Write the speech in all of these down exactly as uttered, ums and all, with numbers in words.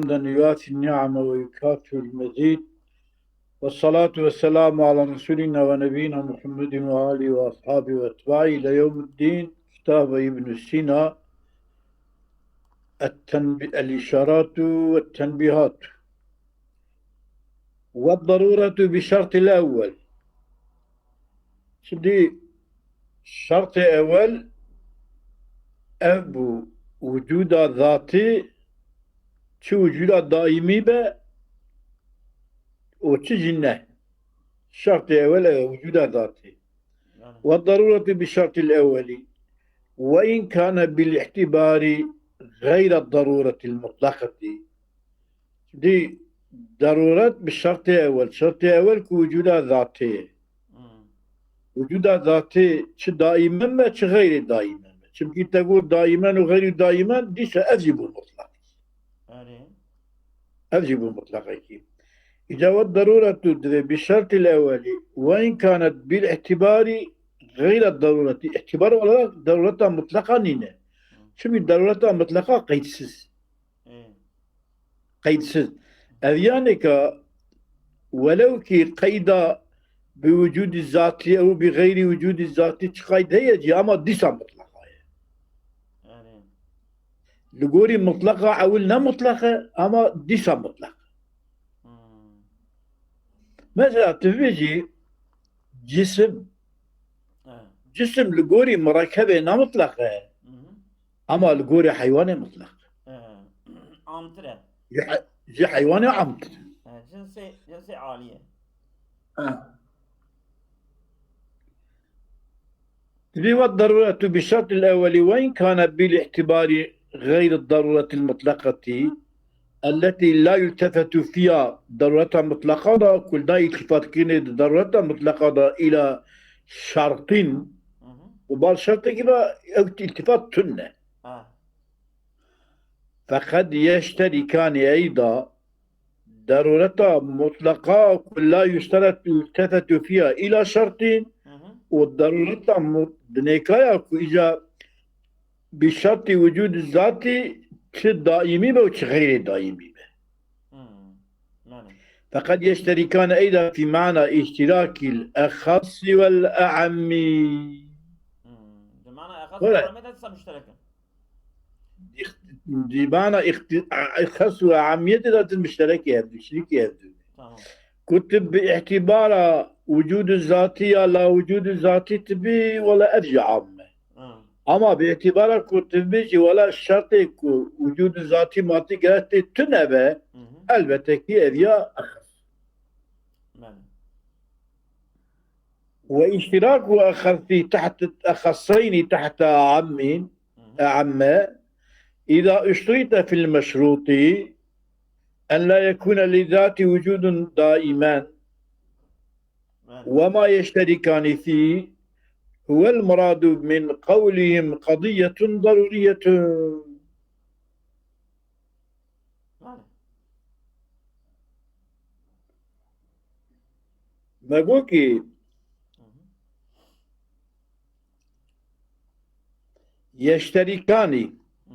حمدا يوافي النعم ويكافئ المزيد. والصلاة والسلام على رسولنا ونبينا محمد وآله وأصحابه وأتباعه إلى يوم الدين. كتاب ابن سينا، التنب-، الإشارات والتنبيهات. والضرورة بشرط الأول. Şimdi şartê ewel ev bû, wicûda zatî, çi wicûda daîmî be û çi jî ne. Şartê ewel ev e, wicûda zatî. Yani. والضرورة بشرط الأول وإن كان بالاعتبار غير الضرورة المطلقة. Di daruret bi şertê ewel. Şertê ewel ku wicûda zatê ye. Hmm. Wicûda zatê çi daimen be, çi xeyrê daimen be. Çimkî te got daimen û xeyrî daimen, dîsa ev jî bû mutlaq. Erê. Ev jî bû mutlaqekî. Îca we daruretu divê bi şertil ewelî. Ve in kanet bil îtibari xeyra darureti. Îtibar olarak darureta mutlaqa nîne. Hı. Çimkî darureta mutlaqa qeydsiz. Ê. Qeydsiz. Ev yanê ka welew kî qeyda bi wicûdî zatî ew bi xeyrî wicûdî zatî çi qeyd heye cî ama dîsa mutlaqa ye. Erê. Li gorî mutlaqa ewil ne mutlaq e ama dîsa mutlaq e. Hmm. Mesela tu vê jî cisim, He. Cisim li gorî mirekebê ne mutlaq e. Hı hı. Ama li gorî heywanê mutlaq. He. Amtir e. Ji he-, ji heywanê amtir. He, cinsê, cinsê alî ye. Ha. Divê we daruretu bi şertil ewelî ve in kane bil îtibari xeyri daruretil mutlaqetî. Elletî la yultefetu fiha, darureta mutlaqa da, ku li da îltifat kirinê di darureta mutlaqa da îla şertîn, Hı hı. û bal şertekî da ew îltifat tune. Ha. Feqed yeşterîkanî eyda, darureta mutlaqa ku la yuşteretu yultefetu fiha îla şertîn, Hı hı. û darureta mut-, dinêkaya ku îca bi şertî wicûd zatî çi daîmî be û çi xeyrê daîmî be. Hmm. Belê. Feqet yeşterîkan eyda fî mana îştirakîl exasî wel e'emmî. Hmm. Di mana exas Wele. Di mana ixti-, exas û e'emmiyetê de tu muşterekî hevdû, şirîkî hevdû. Tamam. Ku tu bi îtibara wicûd zatî ya la wicûd zatî tu bî, wele ev jî am e. Hı. Ama bi îtibara ku tu bêjî wela şertê ku wicûd zatî matî gerek tê tune be, Hı hı. elbette ki ev ya exas. Belê. Ve iştiraku exasî teht, exaseynî tehte ammîn, Hı hı. Amme, îza uşturîte fil meşrûtî, en la yekûne li zatî wicûdun daimen. Belê. Ve ma yeşterîkanî fî huvel muradu min qewlihim qediyetun daruriyetun. Belê. Me got ki Hı hı. yeşterîkanî Hı.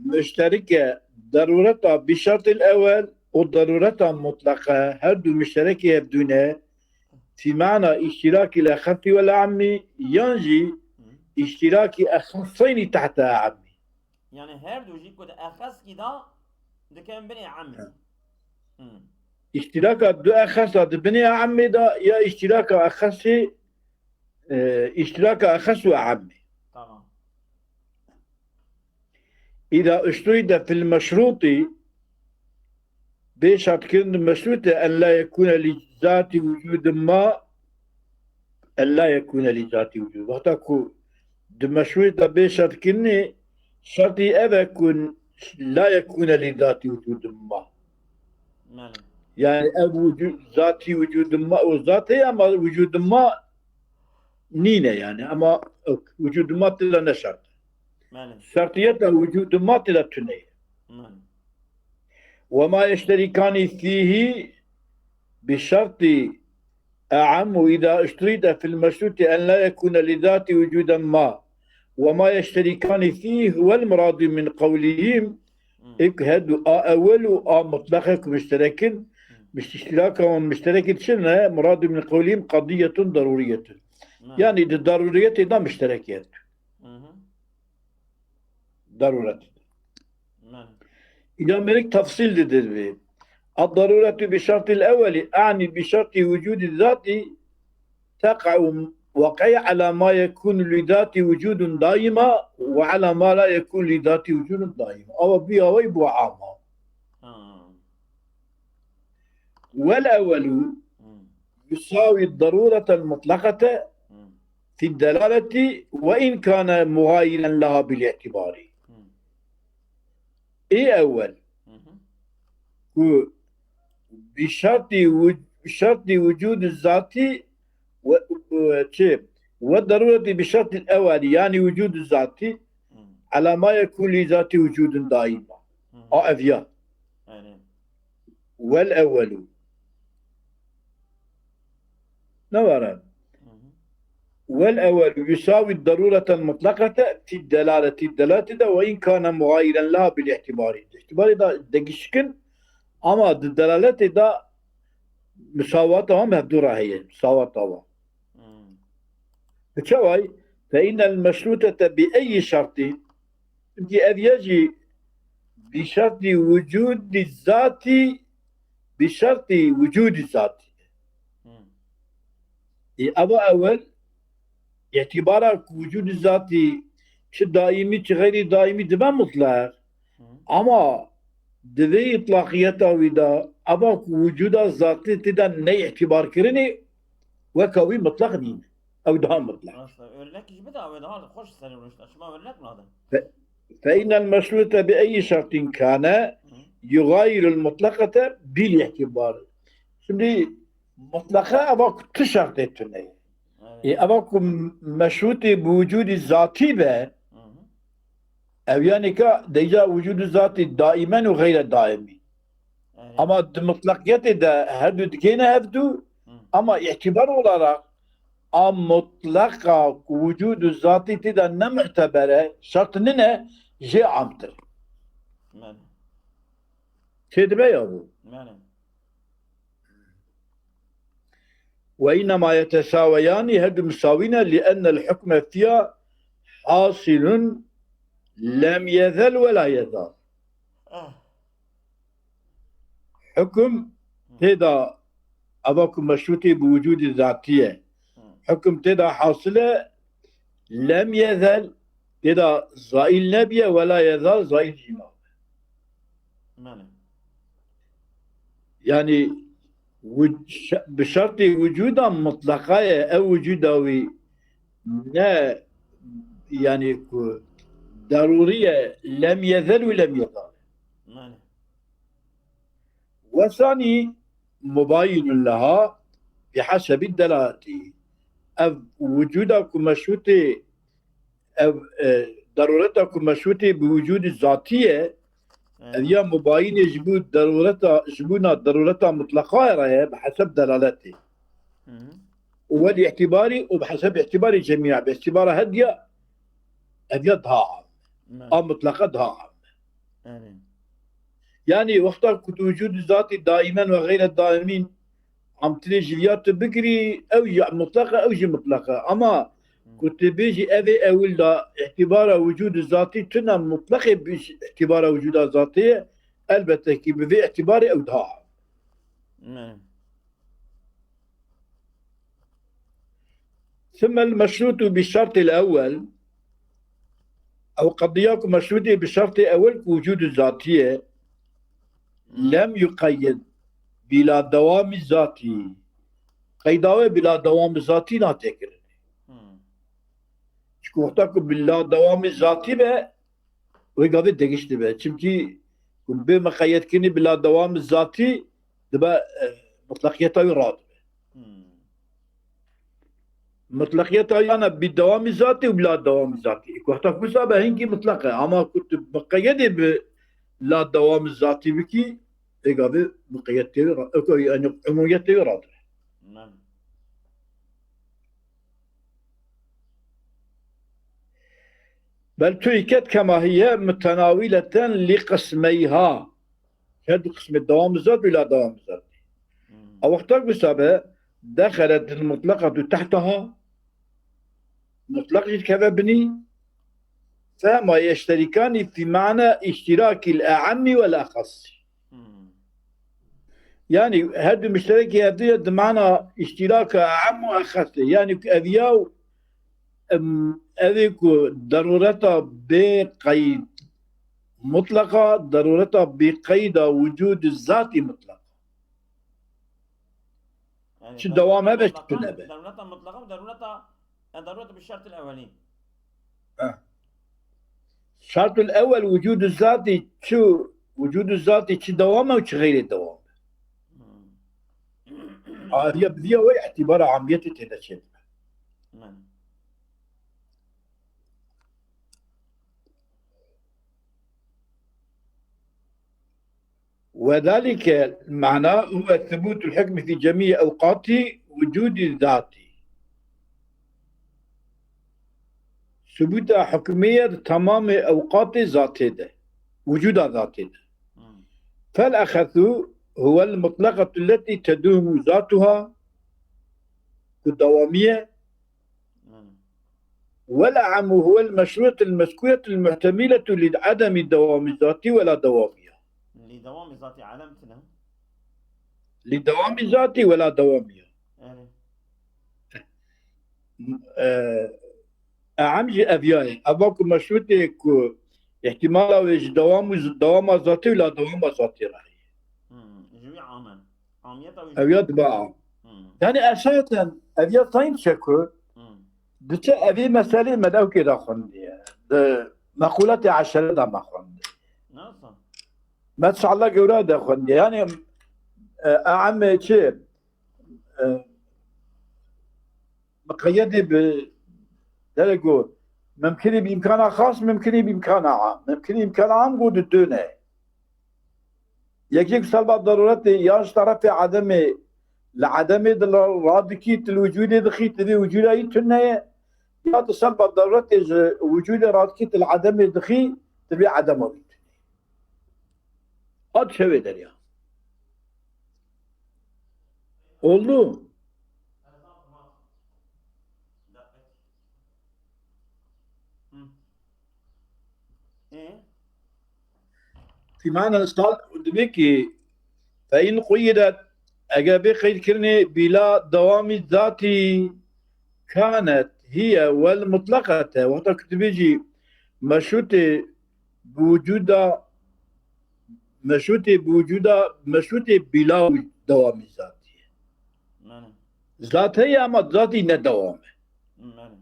muşterike darureta bi şertil ewel û darureta mutlaqe her du muşterekî hevdû ne fî mana îştirakî le exasî wel ammî yan jî Hı. îştirakî exaseynî tehte ammî. Yani her du jî ku di exaskî da dikin binê ammî. Hı. Hı. Îştiraka du exasa di binê ammî da ya îştiraka exasî, e, îştiraka exas û ammî. Tamam. Îda uşturîte fil meşrûtî, bê şertkirin di meşrûtê en la yekûne li zatî wicûdin ma, en la yekûne li zatî wicûd. Wexta ku di meşrûtê de bê şertkirinê, şertî ev e ku la yekûne li zatî wicûdin ma. Belê. Yani ev wicûd, zatî wicûdin ma, o zat heye ama wicûdin ma nîne yani. Ama ok, wicûdin ma tê de ne şert. Belê. Şertiyeta wicûdin ma tê de tune ye. Belê. Ve ma yeşterîkanî fîhî bi şertî e'em û îda uştirîte fil meşrûtî en la yekûne li zatî wicûden ma. Ve ma yeşterîkanî fîhî huvel muradu min qewlihim. Ê ku her du a ewel û a mutleqe ku muşterek in, mişt-, iştiraka wan muşterek in çi ne? Muradu min qewlihim qadiyetun daruriyetun. Yanî di daruriyetê de muşterek ye. Daruret. Îca mêrik tefsîl didin vê. الضرورة بشرط الأول أعني بشرط وجود الذات تقع وقعي على ما يكون لذات وجود دائمة وعلى ما لا يكون لذات وجود دائمة. Ew bi awayî bû ama. والأول يساوي الضرورة المطلقة في الدلالة وإن كان مغايرا لها بالاعتبار. Ê ewel ku bi şertî wi-, şertî wicûd zatî we, we çi? We darûretî bi şertî ewelî, yanî wicûd zatî, ala ma yekûn lî zatî wicûdun daîma. A ev ya. Wel ewwelu. Ne were? Wel ewwelu yusawi darûreten mutlaqete fî delaleti. Delaleti de ve in kâne mugayiren leha bil îhtibari. Îhtibari de degişkin ama di delaletê de misawata wan bi hevdû re heye. Misawata wan. Bi çaway? Fe innel meşrûtete bi eyyi şertî. Çimkî ev ye jî bi şertî wicûdî zatî, bi şertî wicûdî zatî. Ê, eva ewel îtîbara ku wicûdî zatî çi daîmî, çi xeyrî daîmî dibe mutlaq. Ama di vê îtlaqiyeta wî de, eva ku wicûda zatî tê de neyîtîbarkirinê, weka wî mutlaq nîne. Ew daha mutlaq. Rast e. Örnek jî bide, ew daha xweş serê rûnişt. Şima örnek nadin. Fe, fe innel meşrûte bi eyyi şertin kâne yugayirul mutlaqete bil îhtîbar. Şimdi mutlaqa eva ku tu şertê tune ye. Evet. Ê, eva ku meşrûtê bi wicûdî zatî be, ev yanî ka deyca wicûdî zatî daimen û xeyre daimî. Ama di mutlaqiyetê de her du digihêne hevdu, ama îtîbar olarak a mutlaqa ku wicûdî zatî tê de ne muteber e, şert nine, jê amtir. Tê dibe ya bu. Ve innema yetesaweyanî, her du misawî ne, li ennel hukme fiya hasilun lem yezel ve la yezal. Hukum tê de eva ku meşrûtê bi wicûdî zatî ye. Hukum tê de hasil e, lem yezel, tê de zaîl nebiye, ve la yezal, zaîl jî nabe. Yanî wi-, şe-, bi şertê wicûda mutlaqa ye, ew wicûda wî ne, yanî ku darûrî ye, lem yezel û lem yezal. Wesanî mubayinun leha bi hesebî delaleti. Ev wicûda ku meşrûtê, ev, e, darûreta ku meşrûtê bi wicûdî zatî ye, ev ya mubayinê ji bo darûreta, ji bona darûreta mutlaqa re ye bi heseb delaletê. Û wel îhtîbarî û bi heseb îhtîbarî cemîa, bi îhtîbara hediya, ev ya daha am. A mutlaqa daha am. Yanî wexta ku tu wicûdî zatî daimen ve xeyre daimîn amtirê ji viya tu bigirî, ew jî mutlaq e, ew jî mutlaq e. Ama ku tu bêjî ev ê ewil de îhtîbara wicûdî zatî tune, mutlaqê bi îhtîbara wicûda zatî ye, elbette kî bi vê îhtîbarê ew daha. Thumel meşrûtu bi şertil ewel, ew qediya ku meşrûtê bi şertê ewel ku wicûdî zatî ye, lem yuqeyyed bila dewamî zatî. Qeyda wê bila dewamî zatî nate kirin. Çiku wexta ku bila dewamî zatî be, wê gavê degişt dibe. Çimkî ku bê miqeyedkirinî bila dewamî zatî dibe, e, mutlaqiyeta wî radibe. Mutlaqiyeta yana bi dewamî zatî û bila dewamî zatî. Ku wexta ku wisa be hinkî mutlaq e. Ama ku tu miqeyedê bi la dewamî zatî bikî, ê gavê miqeyedê wî ra-, ê ku, yanî umumiyetê wî radibe. بل تركت كما هي متناولة لقسميها. Her du qismê dewam zat û la dewam zat. Hmm. A wexta ku sabe دخلت المطلقة تحتها, mutlaq jî dikeve binî, فهما يشتركان في معنى اشتراك الأعم والأخص. Hmm. Yani her du müşterekê hev du ye di mana iştiraka e'am û exes e. Yani ku ev ya, em, ev ê ku derureta bê qeyd mutlaqa, derureta bê qeyda wicûd zatî mutlaqa. Yani Çi derureta dewam hebe, çi mutlaqa, tune be. Derureta mutlaqa û derureta, yani derureta bi şertil evelî. Heh. Şertul ewel wicûdu zatî çi, wicûdu zatî çi dewam e û çi xeyrê dewam e. Hmm. Ariya bi vîya wê îtîbara amiyetê tê de çêdibe. Hmm. وذلك معناه هو ثبوت الحكم في جميع أوقات وجود الذات. Subûta hukmiyê di tamamê ewqatê zatê de, wicûda zatê de. Hmm. فالأخص هو المطلقة التي تدوم ذاتها, ku dewamî ye, Hmm. والأعم هو المشروط المذكورة المحتملة لعدم دوام الذات ولا دوامها. Li dewamê zatî elem tune. لدوام الذات ولا دوامها. Yani. Ee, E'em jî ev ya ye. Eva ku meşrûtê ku îhtimala wê ji dewam û z-, dewama zatî û la dewama zatî re heye. Hmm. Ji wî amen. Amiyeta wî Ev ya dibe am. Hmm. Yani esasen ev ya sayın çeku Hmm. diçe evê meselê me dewkê de xwendiye. Di mequlatê eşere de me xwendiye. Nasıl? Metşala gewra de xwendiye. Yani e, e'em çi? E, miqeyedê bi, dere got, mimkinî bi îmkana xas, mimkinî bi îmkana am. Mimkinî îmkana am got di dune. Yekê ku selba daruretê ya ji terefê edemê, li edemê di radikî, tu li wicûdê dixî, tu vê wicûda yî tune ye, ya tu selba daruretê ji wicûdê radikî, tu li edemê dixî, tu vê edema wî tune ye. Hat şevê derya. Oldu. Hı. E? Fîmana sal demek ki fe in quyidet, eger bê qeydkirinê bila dewamî zatî kanet hiye wel mutlaqete, wexta ku tu bêjî meşrûtê bi wicûda, meşrûtê bi wicûda, meşrûtê bila dewamî zatî ye. Mane. Zat heye ama zatî ne dewam e. Mane.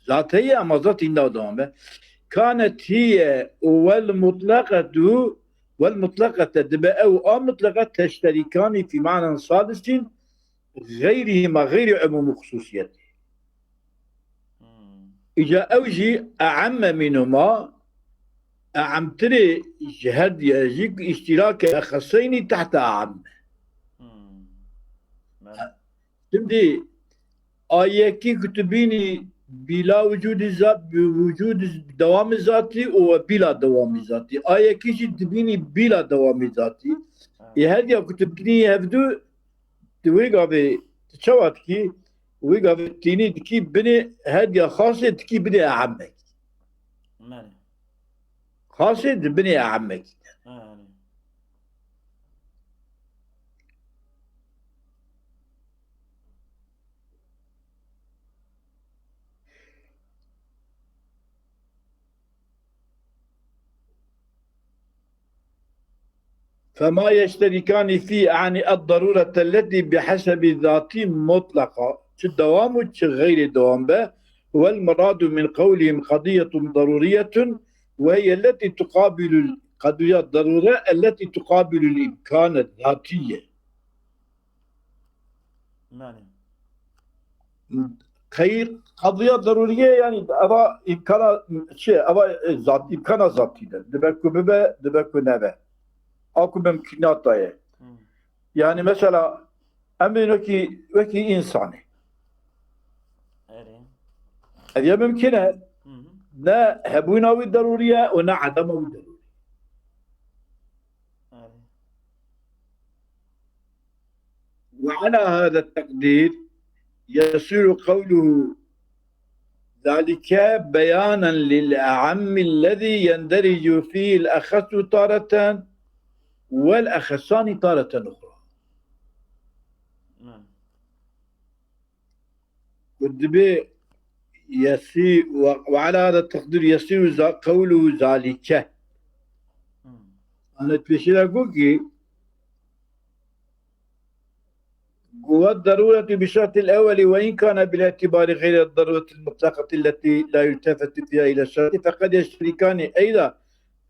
Zat heye ama zatî ne dewam e. Kanet hiye û wel mutlaqetu, wel mutlaqete dibe ew a mutlaqa teşterîkanî fî manen salisin, xeyrî ma xeyrî umûm û xusûsiyetê. Hmm. Îca ew jî e'emme mînhuma, e'emtirê ji her diye jî ku îştîrake exeseynî tehte e'emme. Hmm. Mane. Şimdi a yekî ku tu bînî bila wicûdî zat, bi wicûdî dewamî zatî û bila dewamî zatî. A yekî jî tu bînî bila dewamî zatî. Ha. Ê her diya ku tu bînî hevdu, tu wê gavê, tu çawa dikî? Wê gavê tînî dikî binê, her diya xasê dikî binê e'emmekî. Mane. Xasê di binê e'emmekî de. Mane. فما يشتركان في، أعني الضرورة التي بحسب ذات مطلقة، çi dewam û çi xeyrê dewam be, والمراد من قولهم قضية ضرورية وهي التي تقابل القضية الضرورة التي تقابل الإمكان الذاتية. Mane. Xeyr, qadiya daruriye yani eva imkana çi, eva, e, zat, imkana zatî de. Dibe ku bibe, dibe ku nebe. A ku mimkînata ye. Hmm. Yani mesela em ê wekî, wekî însanê. Erê. Ev ya mimkîn e. Hı hı. Ne hebûna wî derûrî ye û ne edema wî derûrî. وعلى هذا التقدير يصير قوله ذلك بيانا للأعم الذي يندرج فيه الأخص تارة والأخصان تارة أخرى. Ku dibê yesî we, we ala hada teqdîr yesî û za-, qewlu zalîke. Ana pêşî de got ki, got, والضرورة بالشرط الأول وإن كان بالاعتبار غير الضرورة المطلقة التي لا يلتفت فيها إلى الشرط فقد يشتركان أيضا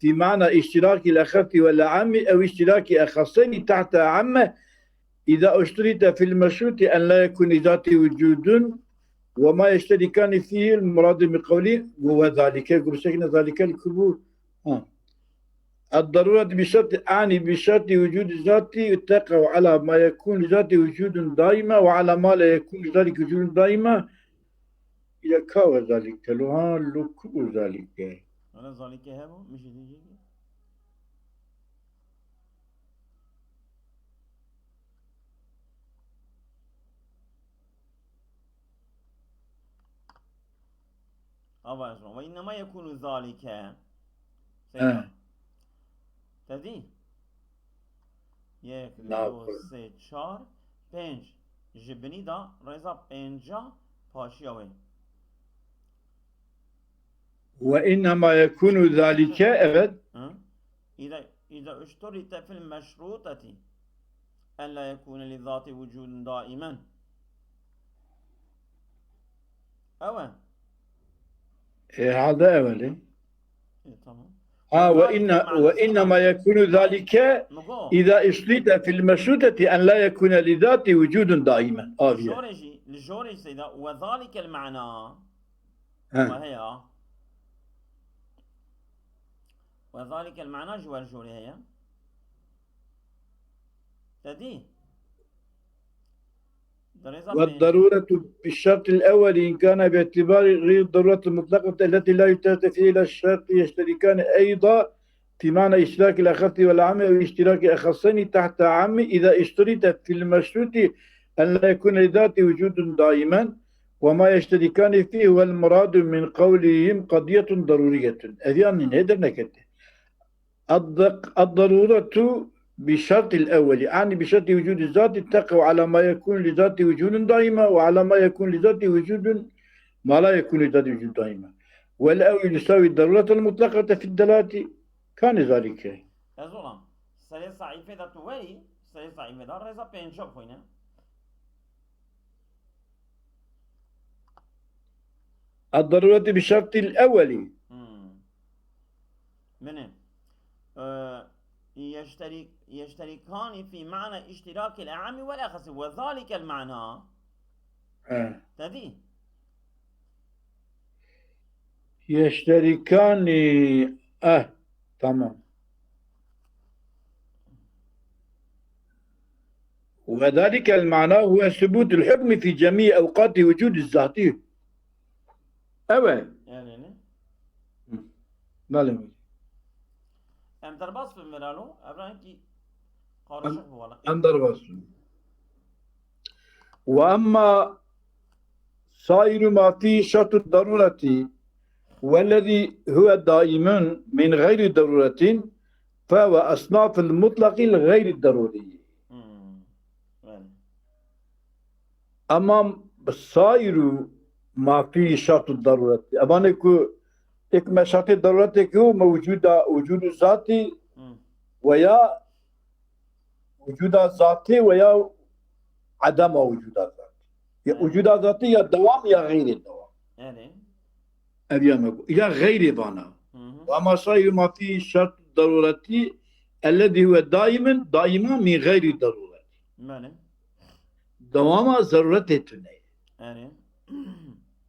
في معنى اشتراك الأخف والأعم أو اشتراك أخصين تحت أعم إذا اشترط في المشروط أن لا يكون لذاته وجود وما يشتركان فيه المراد من قوله وذلك. Got, ذلك الكبور. Ha. الضرورة بشرط، أعني بشرط وجود الذات، تقع على ما يكون لذاته وجود دائما وعلى ما لا يكون لذلك وجود دائما. Ya ka we zalîke, lo ha, lo ku bû zalîke? Ana zalîke hebû, min jî dî jî. Ava ez ve innema yekûnu zalîke. He. Seyda. Te dî? Yek, Na du, ku- sê, çar, pênc. Ji binî de rêza pênca paşiya wê. Ve innema yekûnu zalîke, evet. Hı? İza, iza uşturite fil meşruteti en la yekûne li zati vucudun daimen. Ew e. E, halde evelî. E, tamam. Ha, ve inne-, ve innema yekûnu zalîke Min got. iza uşturite fil meşruteti en la yekûne li zati vucudun daimen. Aviye. Li jorê jî, li jorê Seyda, ve zalikel ma'na. He. Ve heya. Ve zalikel ma'na ji wer jorê heye. Te dî? Di rêza pênc. والضرورة بالشرط الأول إن كان باعتبار غير الضرورة المطلقة التي لا يلتفت فيها إلى الشرط يشتركان أيضا في معنى اشتراك الأخف والأعم أو اشتراك أخصين تحت أعم إذا اشترط في المشروط أن لا يكون لذاته وجود دائما وما يشتركان فيه هو المراد من قولهم قضية ضرورية. Ev yanî ne dernekete? الض-، الضرورة بالشرط الأول، أعني بشرط وجود الذات، تقع على ما يكون لذاته وجود دائما، وعلى ما يكون لذاته وجود، ما لا يكون لذاته وجود دائما. والأول يساوي الضرورة المطلقة في الدلالة، كان ذلك. Ez olam. Serê saîfê de tu weyî, serê saîfê de rêza pênca xwîne. الضرورة بالشرط الأول. Hmm. Min e. Ee, yeşterik-, yeşterikani fi ma'na iştirakil a'mi vel ahasi ve zalikel ma'na. He. Te dî? Yeşterikani, eh, tamam. وذلك المعنى هو ثبوت الحكم في جميع أوقات وجود الذات. Evet. Yani ne? Hı. Belê. Em derbas bin veralo, evren ki karışık bu valla. Em derbas bin. وأما سائر ما فيه شرط الضرورة والذي هو دائم من غير ضرورة فهو أصناف المطلق الغير الضروري. Hmm. Yani. أما سائر ما فيه شرط الضرورة. Evanê ku êk me şertê daruretê ku mewcuda, wucudu zatî Hmm. veya wucuda zatî veya edema wucuda zatî. Ya Evet. wucuda zatî ya dewam ya xeyrê dewam. Yani. Ev ya me got. Ya xeyrê vana. Hı hı. Ve ama saîru ma fî şert daruretî ellezî huve daimen, daima min xeyri daruretî. Yani. Dewama zaruretê tune ye. Yani.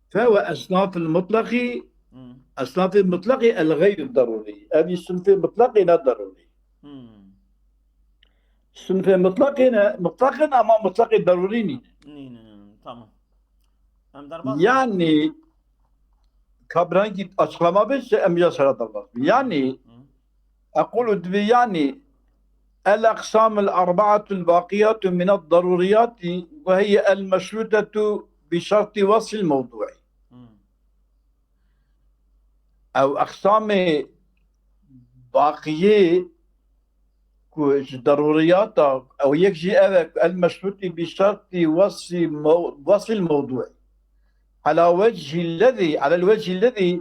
Fe ve esnafil mutlaqî, Hı. esnafê mutlaqî el xeyri darurî. Ev jî sinfê mutlaqî ne darurî. Hı. Sinfê mutlaqî ne, mutlaqî ne ama mutlaqî darurî nîne. Nîne, nîne, tamam. Em derbas Yani, Ka bi rengî açıklama bê, em ya sera dalbaz bin. Yani, Hı. أقول, dibê yani, الأقسام الأربعة الباقيات من الضروريات وهي المشروطة بشرط وصف الموضوع. Hı. Ew eqsamê baqiyê ku ji derûriyata, ew yek jî ev e ku المشروط بشرط وصف مو-، وصف الموضوع على وجه الذي، على الوجه الذي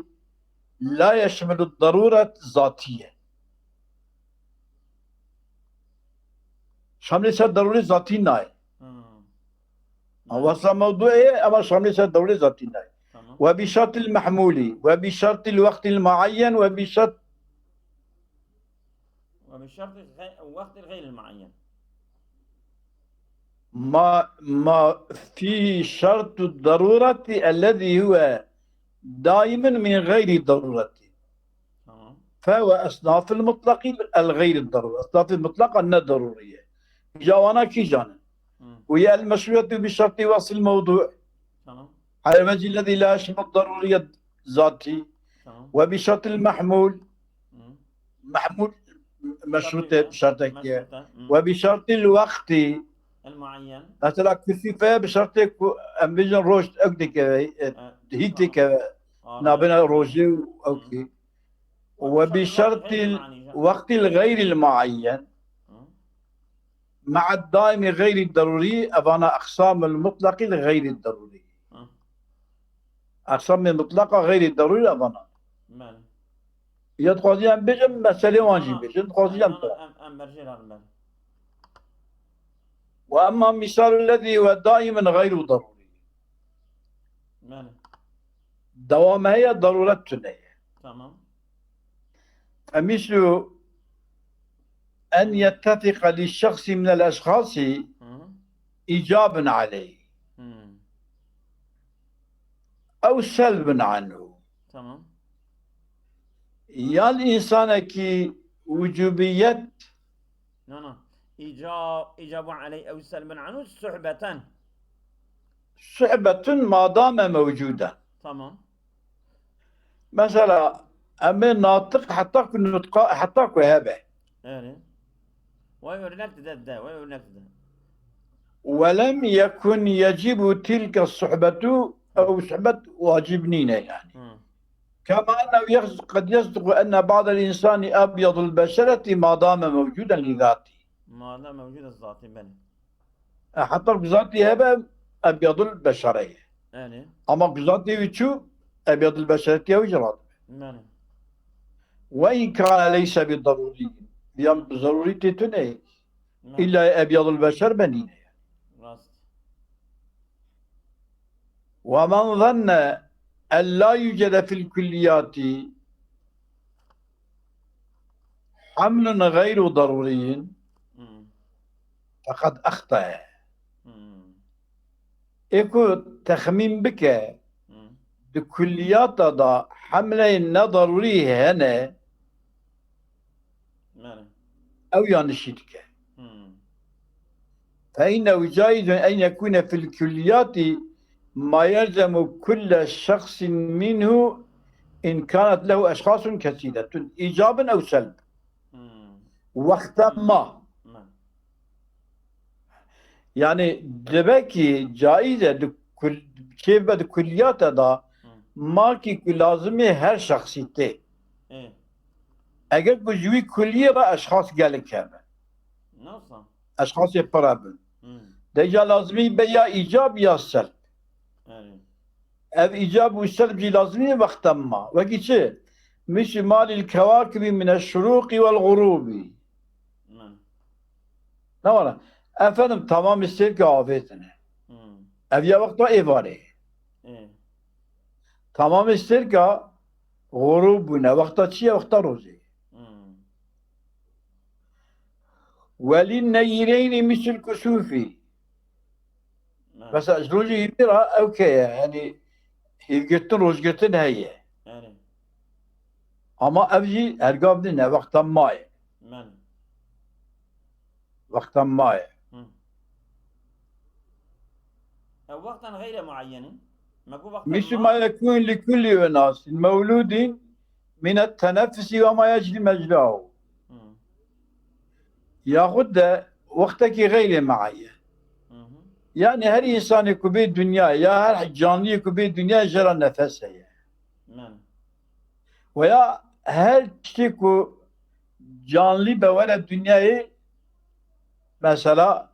لا يشمل الضرورة الذاتية. Şamlê ser derûrî zatî nayê. Hmm. Ama wesla mewduê ye, ama şamlê ser derûrî zatî nayê. Tamam. وبشرط المحمول، وبشرط الوقت المعين، وبشرط وبشرط الغي-، الوقت الغير المعين. ما، ما في شرط الضرورة الذي هو دائم من غير ضرورة. Tamam. فهو أصناف المطلق الغير الضرورة. أصناف المطلقة ne derûrî ye. Îca wana kîjan in? Hı. وهي المشروطة بشرط وصف الموضوع. Tamam. على الوجه الذي لا يشمل الضرورية الذاتي. Tamam. وبشرط المحمول. Hı. Mahmul meşrût e, şertekî ye. Meşrût e, hı. وبشرط الوقت. المعين. Mesela kusife bi şertê ku em bêjin roj ew dikeve, e, Evet, hî tamam. dikeve. Anladım. Nabêne rojê û ew Hı. kî. وبشرط الوقت الغير المعين. Hı. مع الدائم غير الضروري، evana أقسام المطلق الغير الضروري. Hı. Eqsamê mutlaqa xeyrî derûrî evana. Belê. Ya dixwazî em bêjin, meselê wan jî Aha. bêjin, dixwazî em Aha, em em, em berjê re, belê. وأما مثال الذي هو دائم غير ضروري. Belê. Dewam heye, deruret tune ye. Tamam. فمثل أن يتفق لشخص من الأشخاص Hı hı. إيجاب عليه Hı. أو سلب عنه. Tamam. Ya li însanekî wicubiyet No, no. إيجا-، إيجاب عليه أو سلب عنه صحبة. Suhbetun madame mewcude. Tamam. Mesela, em ê natiq heta ku nutqa, heta ku hebe. Erê. Vay örnek de, de, vay örnek de. ولم يكن يجب تلك الصحبة، ew suhbet wacib nîne yani. Hı. كما أنه يص-، قد يصدق أن بعض الإنسان أبيض البشرة ما دام موجودا لذاته. ما دام موجودا ذاتي، belê. E, heta ku zatî hebe, ebyadul beşere ye. Yani. Ama ku zatî wî çû, ebyadul beşeretiya wî jî radibe. Yani. وإن كان ليس بضروري. Yan bi zerûrî tê tune ye. Yani. İlla ebyadul beşer benîne ye. Rast. ومن ظن أن لا يوجد في الكليات حمل غير ضروري Hmm. فقد أخطأ. Hmm. Ê ku texmîn bike, Hmm. di kulliyata da hemleyên nedarûrî hene, Yani. ew yanlişî dike. Hmm. فإنه جائز أن يكون في الكليات ما يلزم كل شخص منه إن كانت له أشخاص كثيرة إيجابا أو سلبا. Hmm. وقتا ما. Hmm. Yani, dibe ki caiz e di kul-, çêbe di kulliyata da Hmm. ma ki ku lazimê her şexsî tê. Ê. Eger ku ji wî kulliyê re eşxas gelek hebe. Nasıl? Eşxasê pire bin. Hmm. Deca lazimî be ya îcab ya selb. Yani. Ev îcab û selb jî lazimî wexta ma. Wekî çi? Mîsî malîl kewakibî mine şurûqî wel xurûbî. Hmm. Ne wala? Efendim, tamamê sêrka avêtine. Hmm. Ev ya wexta êvarê. Ê. Tamamê sêrka xurûb bûne. Wexta çi ye? Wexta rojê. Hmm. Welî neyîreynî mîsîl kusûfî. Yani. Mesela ji rojê hîvî re ew ke ye, yani hîvgirtin, rojgirtin heye. Yani. Ama ev jî hergav nîne, wexta ma ye. Yani. Wexta ma ye. Hı. Ew wextan xeyre muayyen in? Me got wexta Mîsû ma. Ma yekûn li kullî unasin mewlûdîn mîne tenefusî ve ma yecrî mecrahu. Hmm. Yaxud de wextekî xeyrê me'ye. Hı hı. Yani her insanê ku bê dinyayê ya her canliyê ku bê dinyayê jê re nefes heye. Men. Veya her tiştê ku canlî be were dinyayê, mesela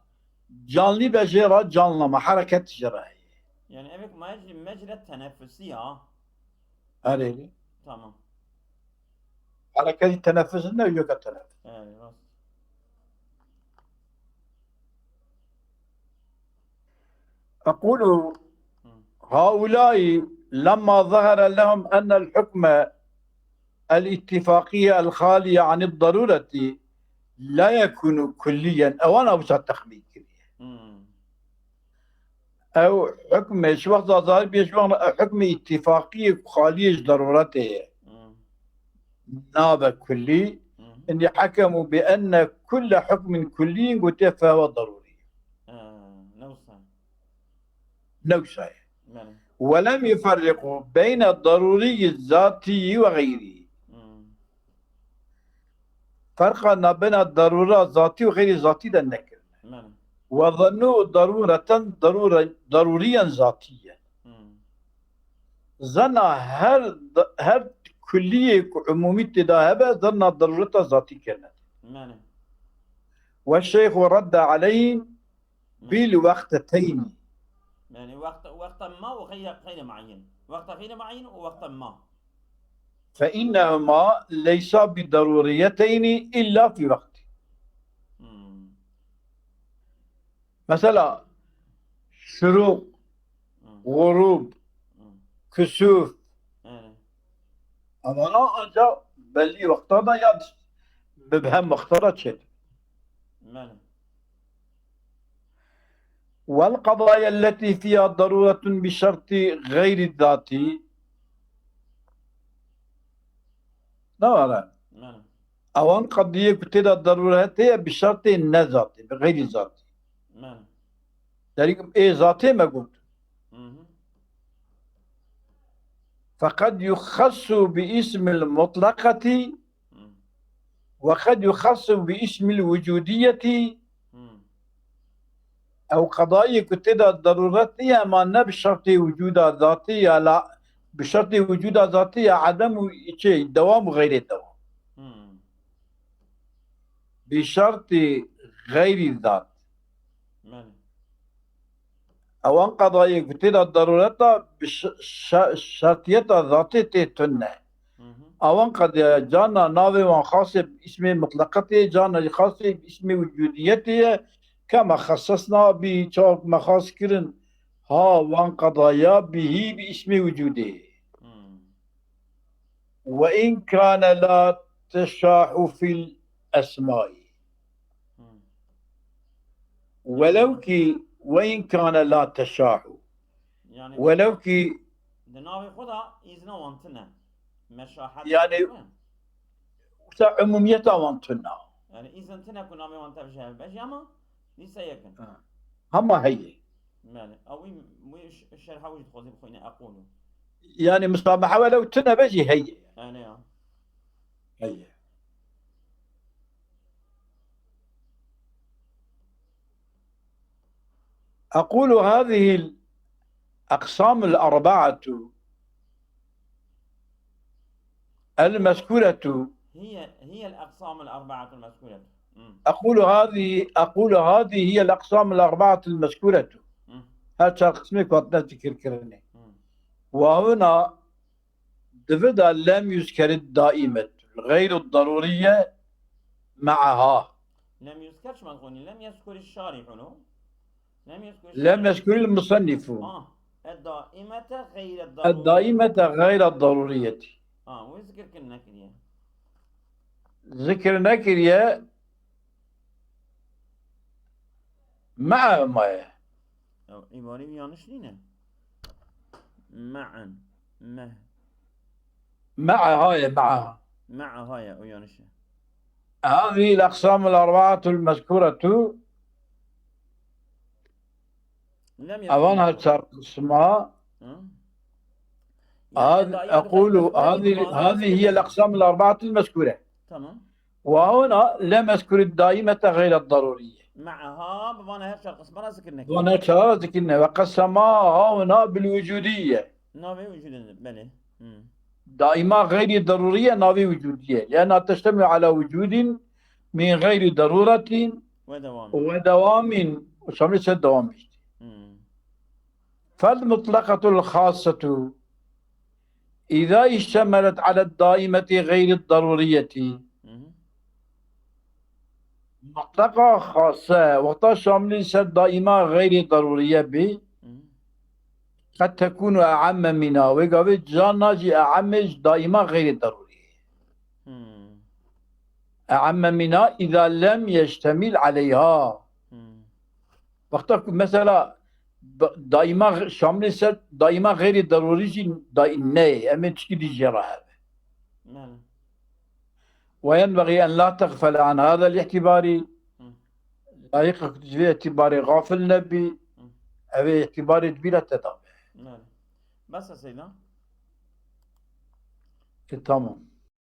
canlî be jê re canlama, hereket jê re heye. Yani emek mecrî mecre tenefusî ya. Erê. Tamam. Hereketî tenefus ne, yoka tenefus. Erê, rast. أقول هؤلاء لما ظهر لهم أن الحكم الاتفاقي الخالي عن الضرورة لا يكون كليا. Ewan wisa texmîn kiriye. Hmm. Ew hukmê, ji wexta zahir bê, ji wexta ew hukmê îtîfaqiyê ku xaliyê ji deruretê ye. Hmm. Nabe kullî. Hmm. Inî hekemû bi enne kulle hukmin kullî gotiye fewe darûrî. Ha, ne wisa. Ne wisa ye. Belê. Welem yuferriqû beyne darûrî zatî ve xeyrî. Hmm. Ferqa nabêna darûra zatî û xeyrî zatî de nekirine. Belê. Ve zannû darûreten darûre-, darûriyen zatîyen. Hmm. Zana her da-, her kulliyê ku umûmî tê de hebe, zana darûreta zatî kirine. Belê. Ve şeyxu redde aleyhim bil wexteteynî. Yani wexte, wexte ma û xeyre, xeyre muayyen. Wexte xeyre muayyen û wexte ma. Fe innehuma leysa bi darûriyeteynî illa fi wextî. Hmm. Mesela şurûq, Hmm. xurûb, Hmm. kusûf. Yani. Ama ancak belli wexta da ya bi hem wexta da çêdibin. Belê. والقضايا التي فيها ضرورة بشرط غير الذات. Ne were? Belê. Ewan qediyê ku tê de darûret heye bi şertê ne zatî, bi xeyrî zatî. Belê. Derî ê zatê me got. Hı hı. فقد يخص باسم المطلقة Hmm. وقد يخص باسم الوجودية. Hmm. Ew qedayê ku tê de darûret heye, ema ne bi şertê wicûda zatî ya la, bi şertê wicûda zatî ya edem û çi, dewam û xeyrê dewam. Hmm. Bi şertê xeyrî zat. Belê. Ewan qedayê ku tê de darûreta bi ş-, ş-, şertiyeta zatê tê tune. Hı hı. Ewan qedaya cana navê wan xasê bi îsmê mutleqetê, cana jî xasê bi îsmê wicûdiyetê ye. Kema xesesna bî, çawa me xas kirin, ha wan qedaya bî hî bi îsmê wicûdê. Hmm. وإن كان لا تشاح في الأسماء. Hmm. Welew kî, وإن كان لا تشاح. Yani Welew kî di navê xwe de îzna wan tune. Meşahet Yani tune. Wisa umumiyeta wan tune. Yani îzin tune ku navê wan tevje hevbejî ama lîse yekin. Ha. Hema heye. Belê. Ew wî, wî ş-, şerha wî jî dixwaze bixwîne, eqûlû. Yani misamehe welew tune be jî heye. Belê ya. Heye. أقول هذه الأقسام الأربعة المذكورة. هي، هي الأقسام الأربعة المذكورة. مم. أقول هذه، أقول هذه هي الأقسام الأربعة المذكورة. مم. Her çar qismê ku hatine zikirkirinê. مم. Wawina Divi de lem yuzkerit daimet gayru daruriye me'aha. Lem yuzker çima dixwînî? Lem yezkuri şarihunu. Lem yezkuri Lem şarih. yezkuril musannifu. Ah, e daimete gayre E daruri. daimete gayre daruriyeti. Ah, wê zikir kin nekiriye. Zikir nekiriye. Me'e maye. Ya, îbarî wî yanlış nîne. Me'en. Meh. Me'e haye, me'e. Me'e haye, o yanlış e. Hâzî l-eqsam l-erba'atul mezkuretu. Lem Evan yekun ha çar qisma. Hı? هذا أقول هذه هذه هي الأقسام الأربعة المذكورة. Tamam. وهنا لم أذكر الدائمة غير الضرورية. Me'aha, bi vana her çar qismana zikir nekir. Vana çara zikirine ve qesema hauna bil vücudiye. Navê vücudin, belê. Hmm. Daima gayri daruriye navi vücudiye. لأنها تشتمل على وجود من غير ضرورة Ve devam. ودوام. Şamil ser devam işte. Hmm. فالمطلقة الخاصة إذا اشتملت على الدائمة غير الضرورية. Mhm. Mutlaqa xase, wexta şamilî ser daîma xeyrî darûriye bî, Mhm. qed tekûnu e'emme mîna. Wê gavê cana jî e'emme ji daîma xeyrî darûrî. Hmm. E'emme mîna îza lem yeştemîl aleyha. Hmm. Wexta ku mesela da- daîma xe- şamilî ser daîma xeyrî darûrî jî daî neyê. Em ê tişkî dî jê re hebe. Belê. وينبغي أن لا تغفل عن هذا الاعتبار. Hı. Layîq e ku tu ji vê îtîbarê xafil nebî. Ev ê îtîbarê di bîra te de be. Belê. Bes e Seyda. E, tamam.